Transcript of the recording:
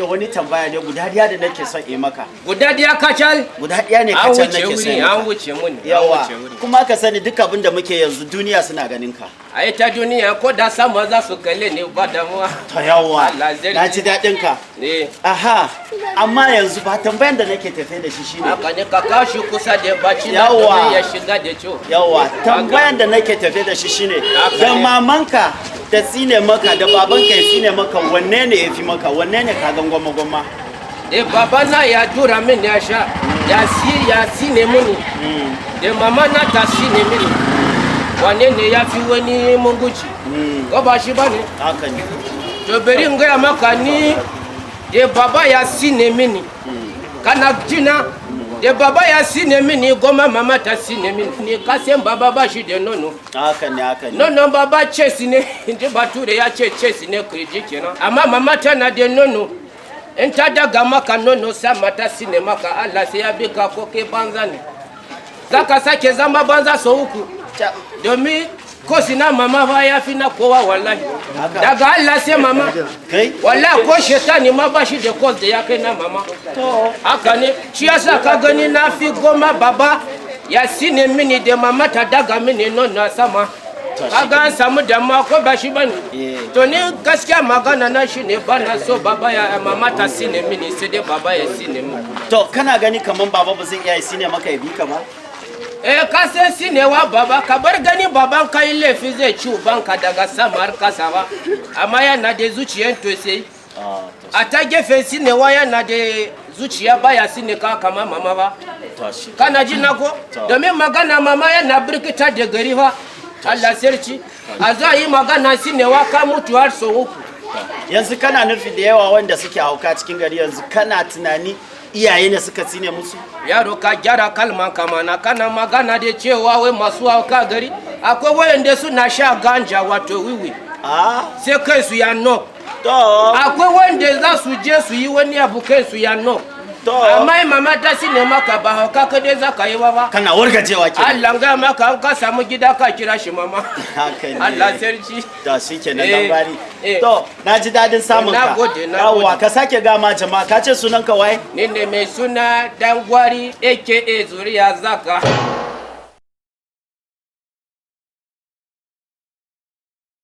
da wani tambaya ne guda ɗaya da nake son yi maka. Guda ɗaya kacal? Guda ɗaya ne An kacal wuce nake son wuri, yi an maka. wuce muni, an Yawa, wuce wuri. kuma ka sani duk abin da muke yanzu, duniya suna ganin ka. A yi ta duniya, ko da sama za su kalle ne, ba damuwa. To, yawa, Allah sarki. na ji daɗin ka. Ne. Aha, amma yanzu ba tambayan da nake tafe da shi shine Haka ne, ka kawo shi kusa da baci na Yawa. domin ya shiga da kyau. Yawa, tambayan da nake tafe da shi shine, Haka da ne. mamanka ta tsine maka da babanka ya tsine maka, wanne ne ya fi maka? Wanne ne ka gan gwamma gwamma? Eh, baba na ya dura min ya sha ya sine mini, da mama na ta sine mini, wane ne ya fi wani munguci? Ko ba shi ba ne? Haka ne. To, bari in gaya maka, ni da baba ya sine mini, kana jina, da baba ya sine mini goma mama ta sine mini ni. Ka san baba ba shi da nono. Haka ne, haka ne. Nonon baba chest ne, inji bature ya ce chest ne, kirji kenan. Amma mama tana da nono. In ta daga maka nono sama ta sine maka, Allah sai ya bi ka, ko kai banza ne, za ka sake zama banza sau uku, domin kosi na mama ba ya fi na kowa, wallahi. Haka. Daga Allah sai mama. Kai. Wallahi, ko shetani ma ba shi da kos da ya kai na mama. Haka ne, shi yasa ka gani na fi goma baba ya sine mini da mama ta daga mini nono a sama. To, shi Kaga an samu damuwa, ko ba shi bane? Eh. To, ni gaskiya magana na shi ne, ba na so baba ya mama ta sine mini, sai dai baba ya sine mini. To, kana gani kaman baba ba zai iya tsine maka ya bi ka ba? Eh, ka san sinewa baba, ka bar gani baban ka yi laifi zai ci ubanka daga sama har kasa ba, amma yana da zuciyar tausayi. Ah, to. A ta gefen sinewa, yana da zuciya, baya sine ka kamar mama ba. To, shi Kana ji na ko? To. Domin magana mama yana birkita da gari fa. Allah sarki, a za yi magana sinewa, ka mutu har sau uku. Yanzu kana nufi da yawa wanda suke hauka cikin gari yanzu, kana tunani iyaye ne suka tsine musu? Yaro, ka gyara kalman kamana. Kana magana da cewa wai masu hauka gari, akwai wayanda suna sha ganja, wato wiwi, sai kai su ya no. Akwai wanda za su je su yi wani abu, kai su ya no. Amma in mama ta sine maka, ba hauka kadai za ka yi ba. Kana wargajewa kenan. Allah ga maka, an ka samu gida ka kira shi mama. Haka ne. Allah sarki. To, shi kenan. Eh, Dan bari. Eh. To, na ji dadin samun ka. Na gode, na Yawwa, gode. ka sake gama jama'a, ka ce sunan ka waye? Ni ne mai suna Dangwari, aka Zuriya Zaka.